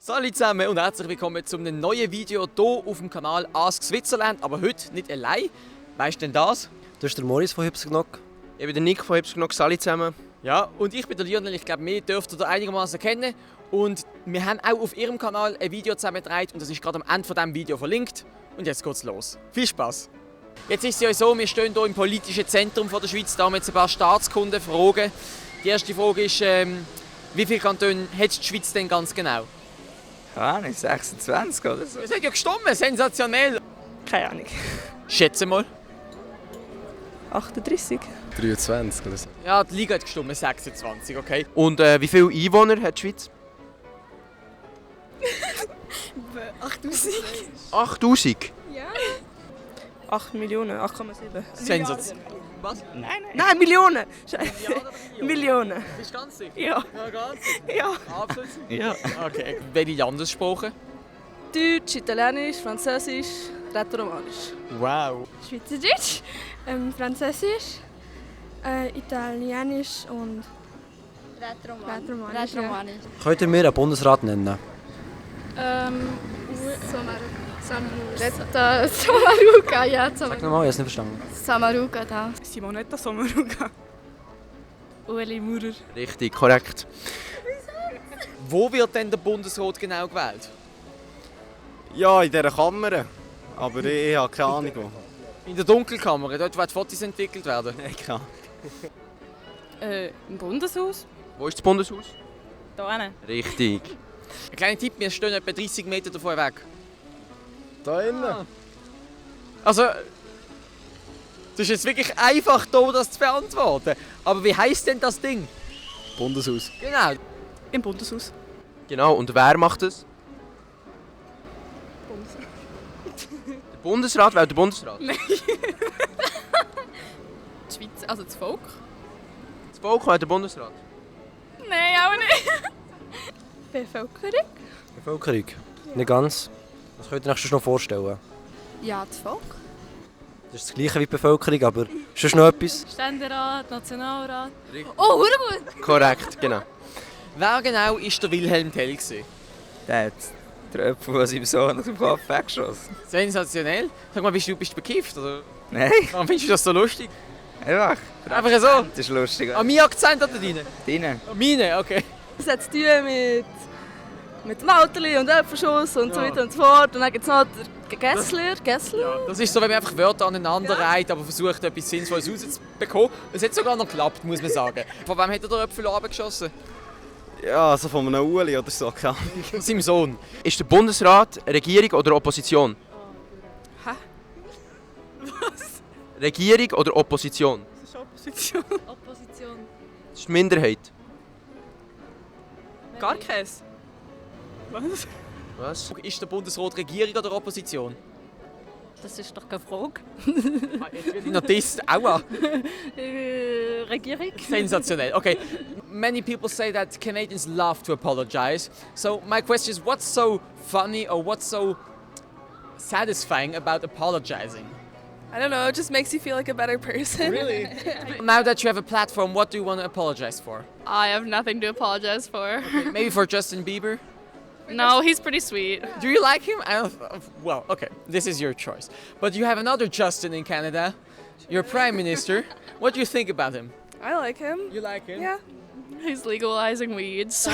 Salut zusammen und herzlich willkommen zu einem neuen Video hier auf dem Kanal Ask Switzerland. Aber heute nicht allein. Weißt du denn das? Das ist der Moritz von Hübsgnock. Ich bin der Nick von Hübsgnock. Salut zusammen. Ja, und ich bin der Lionel. Ich glaube, wir dürft ihr einigermaßen kennen. Und wir haben auch auf ihrem Kanal ein Video zusammengetragen und das ist gerade am Ende von diesem Video verlinkt. Und jetzt geht's los. Viel Spaß! Jetzt ist es ja so, wir stehen hier im politischen Zentrum der Schweiz. Da haben wir jetzt ein paar Staatskundenfragen. Die erste Frage ist, wie viele Kantone hat die Schweiz denn ganz genau? Keine Ahnung, 26 oder so. Es hat ja gestimmt, sensationell! Keine Ahnung. Schätze mal. 38? 23 oder so. Ja, die Liga hat gestimmt, 26, okay. Und wie viele Einwohner hat die Schweiz? 8000? 8000. 8 Millionen, 8,7. Sensationell. Was? Nein, Millionen! Scheiße. Millionen. Bist du ganz sicher? Ja. Ja, ganz Ja. Absolut. Ja. Okay, welche Landessprache? Deutsch, Italienisch, Französisch, Rätoromanisch. Wow. Schweizerdeutsch, Französisch, Italienisch und Rätoromanisch. Könnt ihr mir einen Bundesrat nennen? Samaruca, ja, Sag nochmal, ich habe es nicht verstanden. Samaruca da. Simonetta Sommaruga. Ueli Maurer. Richtig, korrekt. Wo wird denn der Bundesrat genau gewählt? Ja, in dieser Kammer. Aber ich habe keine Ahnung wo. In der Dunkelkammer, dort wo die Fotos entwickelt werden. Keine Ahnung. Im Bundeshaus? Wo ist das Bundeshaus? Da hinten. Richtig. Ein kleiner Tipp, wir stehen etwa 30 Meter davon weg. Da innen? Also, das ist jetzt wirklich einfach da, das zu beantworten. Aber wie heisst denn das Ding? Bundeshaus. Genau. Im Bundeshaus. Genau, und wer macht das? Der Bundesrat wählt der Bundesrat. Die Schweiz, also das Volk? Das Volk wählt der Bundesrat. Nein, auch nicht. Bevölkerung? Bevölkerung? Nicht ganz. Was könnt ihr euch noch vorstellen? Ja, das Volk. Das ist das gleiche wie die Bevölkerung, aber ist das noch etwas? Ständerat, Nationalrat. Oh, gut! Korrekt, genau. Wer genau war der Wilhelm Tell gewesen? Der hat den Öpfel von seinem Sohn aus dem Kopf weggeschossen. Sensationell. Sag mal, bist du bekifft? Oder? Nein, Warum findest du das so lustig? einfach. Einfach so? Das ist lustig. An meinen Akzent oder deinen? Deine? An meinen, okay. Das hat zu tun mit dem Autoli und Äpfelschuss und so weiter und so fort. Und dann gibt es noch den Gessler. Das ist so, wenn man einfach Wörter aneinander reiht, aber versucht, etwas Sinnvolles rauszubekommen. Es hat sogar noch geklappt, muss man sagen. Von wem hat er den Äpfel abgeschossen? Ja, also von einem Uli oder so, keine Ahnung. Von seinem Sohn. Ist der Bundesrat Regierung oder Opposition? Hä? Was? Regierung oder Opposition? Das ist Opposition. Opposition. Das ist die Minderheit. Gar keins. Was? Was? Ist der Bundesrat Regierung oder Opposition? Das ist doch keine Frage. Jetzt wird die Notiz aua. Regierung? Sensationell. Okay. Many people say that Canadians love to apologize. So my question is, what's so funny or what's so satisfying about apologizing? I don't know, it just makes you feel like a better person. Really? Now that you have a platform, what do you want to apologize for? I have nothing to apologize for. Maybe for Justin Bieber? No, he's pretty sweet. Do you like him? Well, okay, this is your choice. But you have another Justin in Canada, your prime minister. What do you think about him? I like him. You like him? Yeah. He's legalizing weed, so